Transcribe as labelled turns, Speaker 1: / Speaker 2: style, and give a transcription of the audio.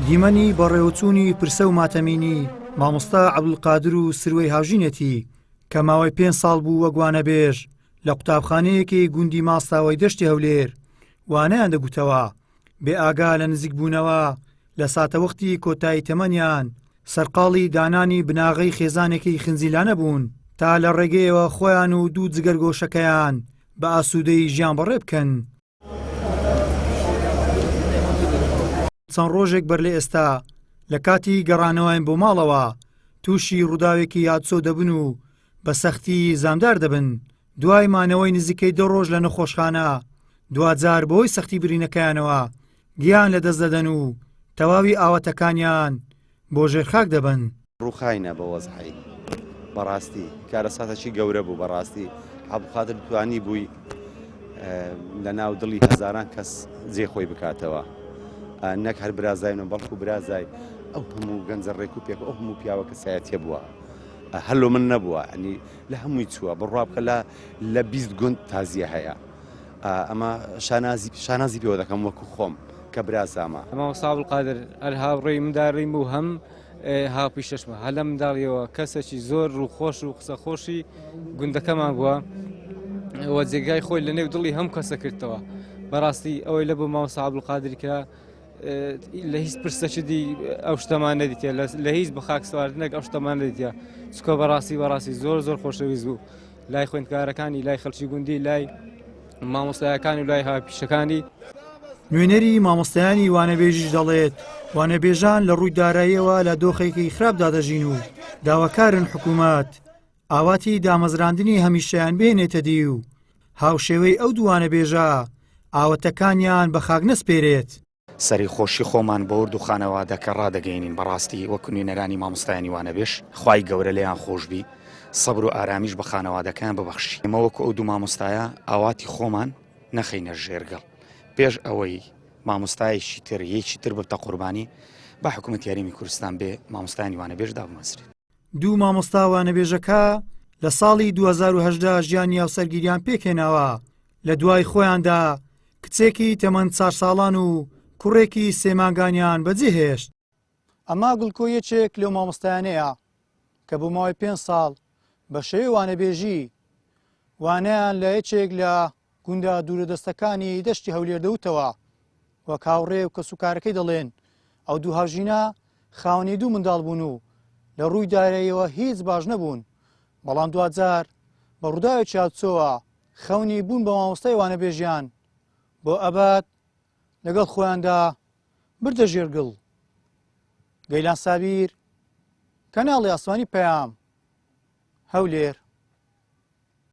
Speaker 1: دیمەنی بەڕێوەچوونی پرسە و ماتەمینی مامۆستا عەبدولقادر و سروەی هاوژینێتی کە ماوەی پێنج ساڵ بوو وەک وانەبێژ لە قوتابخانەیەکی گوندی ماستاوەی دەشتی هەولێر وانەیان دەگوتەوە بێ ئاگا لە نزیکبوونەوە لە ساتەوەختی کۆتایی تەمەنیان سەرقاڵی دانانی بناغەی خێزانێکی خنجیلانە بوون تا لە ڕێگەیەوە خۆیان و دوو جگەرگۆشەکەیان بە ئاسوودەیی ژیان بەڕێ بکەن. چەند ڕۆژێک بەر لە ئێستا لە کاتی گەڕانەوەیان بۆ ماڵەوە تووشی ڕووداوێکی هاتوچۆ دەبن و بە سەختی زامدار دەبن، دوای مانەوەی نزیکەی دە ڕۆژ لە نەخۆشخانە دواجار بەهۆی سەختی برینەکەیانەوە گیان لەدەست دەدەن و تەواوی ئاواتەکانیان بۆ ژێر خاک دەبەن.
Speaker 2: ڕووخاینە بە وەزعی بەڕاستی کارەساتەکی گەورە بوو بەڕاستی عەبدولقادر توانی بووی لە ناو دڵی هەزاران کەس جێ خۆی بکاتەوە نەک هەر برازای بەڵکو برازای ئەو هەموو گەنجە ڕێک و پێک ئەو هەموو پیاوە کەسایەتیە بووە هەر لۆ من نەبووە ئەنی لە هەمووی چووە بڕوا بکە لە لە 20 گوند تازیە هەیە ئەمە شانازی شانازی پێوە دەکەم وەکو خۆم کە برازامە.
Speaker 3: مامۆستا عەبدولقادر هەر هاوڕێی منداڵیم بوو هەم هاوپیشەشمە هەر لە منداڵیەوە کەسێکی زۆر ڕووخۆش و قسەخۆشی گوندەکەمان بووە و جێگای خۆی لە نێو دڵی هەم کەسە کردەوە بەڕاستی ئەوەی لە بۆ مامۆستا عەبدولقادر کرا لە هیچ پرسەکی دی ئەو شتەمان نەدیتە لە هیچ بە خاک سواردنێک ئەو شتەمان نەدیتە چکۆ بەڕاستی بەڕاستی زۆر زۆر خۆشەویست بوو لای خوێندکارەکانی لای خەڵکی گوندی لای مامۆستایەکانی و لای هاوپیشەکانی.
Speaker 1: نوێنەری مامۆستایانی وانەبێژیش دەڵێت، وانەبێژان لە ڕووی داراییەوە لە دۆخێکی خراپدا دەژین و داواکارن حکوومەت ئاواتی دامەزراندنی هەمیشەیان بهێنێتە دی و هاوشێوەی ئەو دوو وانەبێژە ئاوەتەکانیان بە خاک نەسپێرێت.
Speaker 4: سەری خۆشی خۆمان بۆ ورد و خانەوادەکە ڕادەگەینین بەڕاستی وەکو نوێنەرانی مامۆستایانی وانەبێژ خوای گەورە لێیان خۆشبی سەبر و ئارامیش بە خانەوادەکەیان ببەخشی ئێمە وەکو ئەو دوو مامۆستایە ئاواتی خۆمان نەخەینە ژێرگڵ پێش ئەوەی مامۆستایەکی تر یەکی تر ببتە قوربانی با حکوومەتی هەرێمی کوردستان بێ مامۆستایانی وانەبێژ دابمەزرێت.
Speaker 1: دوو مامۆستا وانەبێژەکە لە ساڵی 2018 ژیانی هاوسەرگیریان پێکهێناوە، لە دوای خۆیاندا کچێکی تەمەن چار ساڵان و کوڕێکی سێ مانگانیان بەجێهێشت. ئەمە گوڵکۆ یەکێک لەو مامۆستایانەیە کە بۆ ماوەی پێنج ساڵ بە شێوەی وانەبێژی وانەیان لە یەکێک لە گوندە دوورەدەستەکانی دەشتی هەولێر دەوتەوە. وەک هاوڕێ و کەسوکارەکەی دەڵێن، ئەو دوو هاوژینە خاوەنی دوو منداڵ بوون و لە ڕووی داراییەوە هیچ باش نەبوون، بەڵام دواجار بە ڕووداوێکی هاتوچۆوە خەونی بوون بە مامۆستای وانەبێژیان بۆ ئەبەد لەگەڵ خۆیاندا بردە ژێر گڵ. گەیلان سابیر، کەناڵی ئاسمانی پەیام، هەولێر.